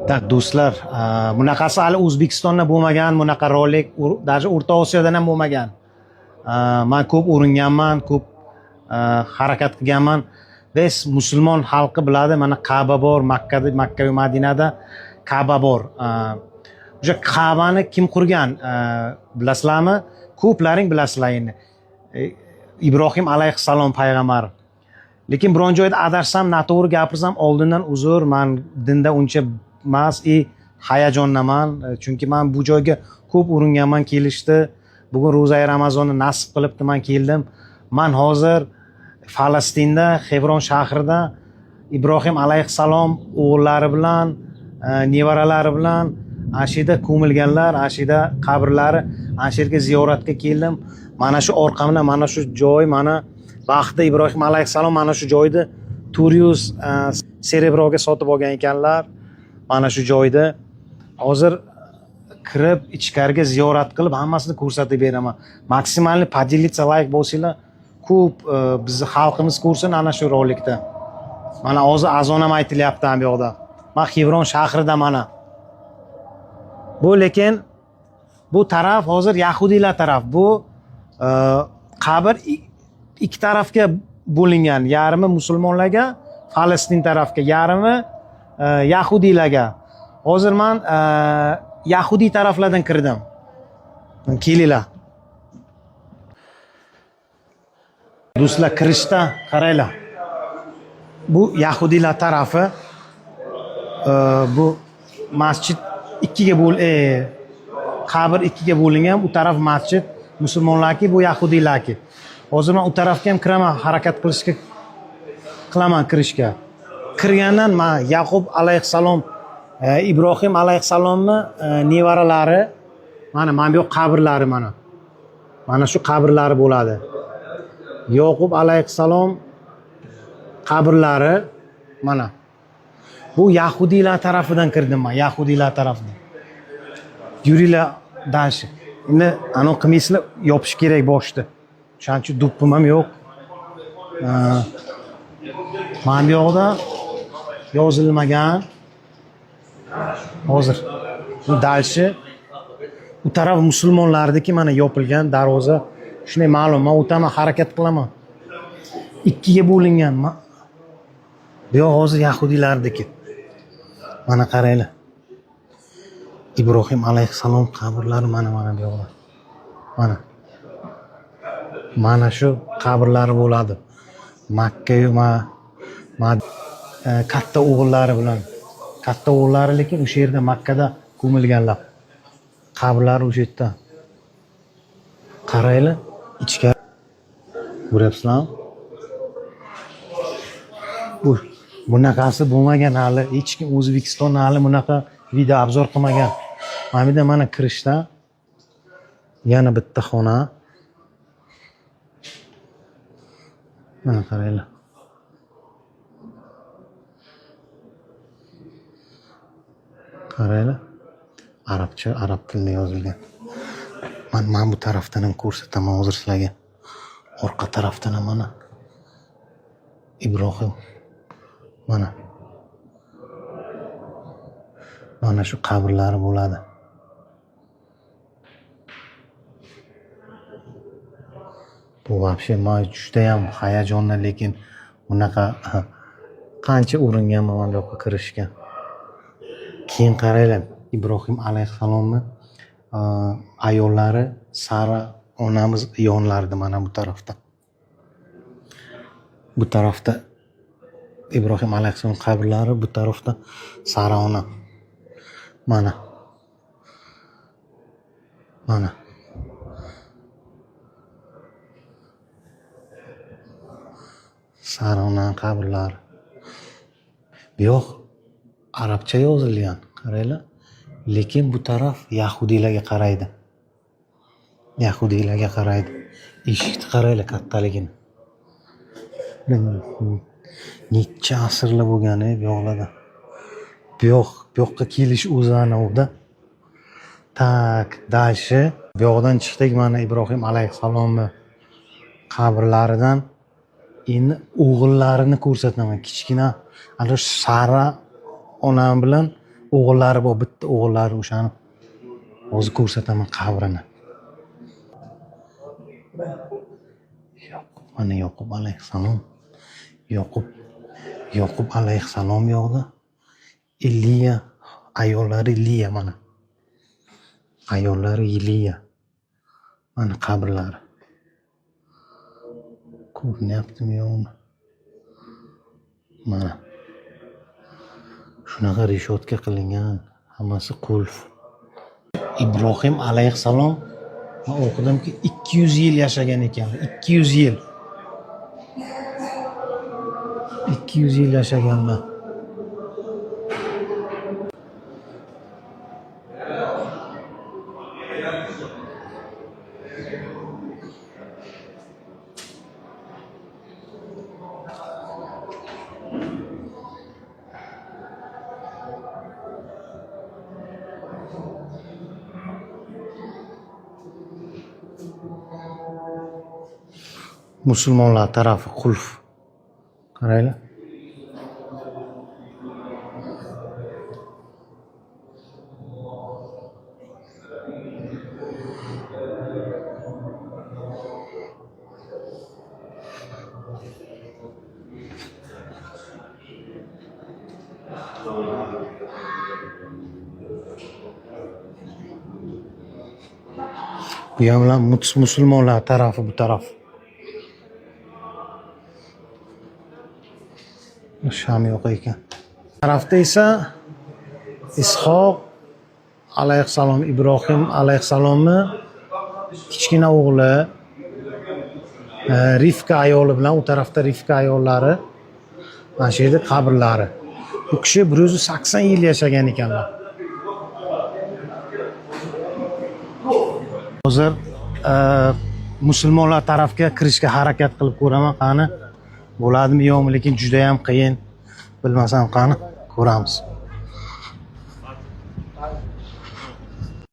Так, do'stlar, bunaqasi hali O'zbekistonda bo'lmagan, bunaqa rolik, даже O'rta Osiyodan ham bo'lmagan. Man ko'p uringanman, ko'p harakat qilganman. Biz musulmon xalqi biladi, mana Ka'ba bor, Makkada, Makka va Madinada Ka'ba bor. O'sha Ka'bani kim qurgan, bilasizlarmi? Ko'plaring bilasizlar endi. Ibrohim alayhissalom payg'ambar. Lekin biron joyda adashsam, noto'g'ri gapirsam, oldindan uzr. Man dinda uncha emas и hayajondaman. Chunki man bu joyga ko'p uringanman kelishdi. Bugun ro'zai Ramazonni nasib qilibdi, man keldim. Man hozir Falastinda, Xevron shahrida Ibrohim alayhissalom o'g'illari bilan, nevaralari bilan ana shu yerda ko'milganlar, ana shu yerda qabrlari, ana shu yerga ziyoratga keldim. Mana shu orqamda mana shu joy, mana vaqtida Ibrohim alayhissalom mana shu joyni 400 серебро ga sotib olgan ekanlar. Mana shu joyda hozir kirib ichkariga ziyorat qilib hammasini ko'rsatib beraman. Максимальный поделиться, layk bosinglar. Ko'p bizni xalqimiz ko'rsin ana shu rolikda. Mana hozir azon ham aytilyapti bu yoqda. Man Xevron shahrida mana. Bu lekin bu taraf hozir yahudiylar taraf. Bu qabr ikki tarafga bo'lingan. Yarmi musulmonlarga, Falastin tarafga, yarmi yahudiylarga. Hozir man yahudiy taraflardan kirdim. Kelinglar. Do'stlar, kirishda qaranglar. Bu yahudiylar tarafi. Bu masjid ikkiga bo'l, qabr ikkiga bo'lingan. U taraf masjid musulmonlarki, bu yahudiylarki. Hozir man u tarafga ham kiraman, harakat qilishga qilaman kirishga. Kirgandan man Yaqub alayhissalom, Ibrohim alayhissalomni nevaralari mana bu yoq qabrlari mana. Mana shu qabrlari bo'ladi. Yoqub alayhissalom qabrlari mana. Bu yahudiylar tarafidan kirdim man, yahudiylar tarafidan. Yuringlar дальше. Endi anavi qilmaysizlar, yopish kerak boshni. O'shaning uchun do'ppim ham yo'q. Mana bu yoqda yozilmagan. Hozir bu дальше u taraf musulmonlarniki, mana yopilgan darvoza. Shunday ma'lum, man o'taman, harakat qilaman. Ikkiga bo'lingan. Bu yoq hozir yahudiylarniki. Mana qaranglar. Ibrohim alayhissalom qabrlari mana bu yoqda. Mana. Mana shu qabrlari bo'ladi. Makka ma katta o'g'illari bilan. Katta o'g'illari lekin o'sha yerda Makkada ko'milganlar. Qabrlari o'sha yerda. Qaranglar, ichkari ko'ryapsizlarmi? Bu bunaqasi bo'lmagan hali. Hech kim O'zbekistonda hali bunaqa video обзор qilmagan. Mana bu yerda mana kirishda yana bitta xona. Mana qaranglar. Qaranglar. Arabcha, arab tilida yozilgan. Man bu tarafdan ham ko'rsataman hozir sizlarga. Orqa tarafdan ham mana Ibrohim. Mana. Mana shu qabrlari bo'ladi. Bu вообще man judayam hayajonda, lekin bunaqa qancha uringanman mana bu yoqqa kirishga. Keyin qaranglar, Ibrohim alayhissalomni ayollari Sara onamiz yonlarida mana bu tarafda. Bu tarafda Ibrohim alayhissalom qabrlari, bu tarafda Sara ona. Mana. Mana. Sara onani qabrlari. Bu yoq arabcha yozilgan, qaranglar. Lekin bu taraf yahudiylarga qaraydi. Yahudiylarga qaraydi. Eshikni qaranglar kattaligini. Necha asrlar bo'lgan bu yoqlarda. Bu yoq, bu yoqqa kelish o'zi anavda. Так, дальше. Bu yoqdan chiqdik mana Ibrohim alayhissalomni qabrlaridan. Endi o'g'illarini ko'rsataman. Kichkina ana shu Sara onam bilan O'g'illari bor, bitta o'g'illari, o'shani hozir ko'rsataman qabrini. Yoqub, mana Yoqub alayhissalom. Yoqub alayhissalom yoqda. Iliya, ayollari Liya mana. Ayollari Liya. Mana qabrlari. Ko'rinyaptimi, yo'qmi? Mana. Shunaqa reshotka qilingan, hammasi qulf. Ibrohim alayhissalom, man o'qidimki, 200 yil yashagan ekan. 200 yil. 200 yil yashaganlar. Musulmonlar tarafi qulf. Qaranglar. Bu ham bilan musulmonlar tarafi bu taraf. Sham yo'q ekan. Tarafda esa Ishoq alayhissalom, Ibrohim alayhissalomni kichkina o'g'li, Rifka ayoli bilan, u tarafda Rifka ayollari, mana shu yerda qabrlari. Bu kishi 180 yil yashagan ekanlar. Hozir musulmonlar tarafga kirishga harakat qilib ko'raman, qani bo'ladimi, yo'qmi, lekin juda ham qiyin. Bilmasam, qani ko'ramiz.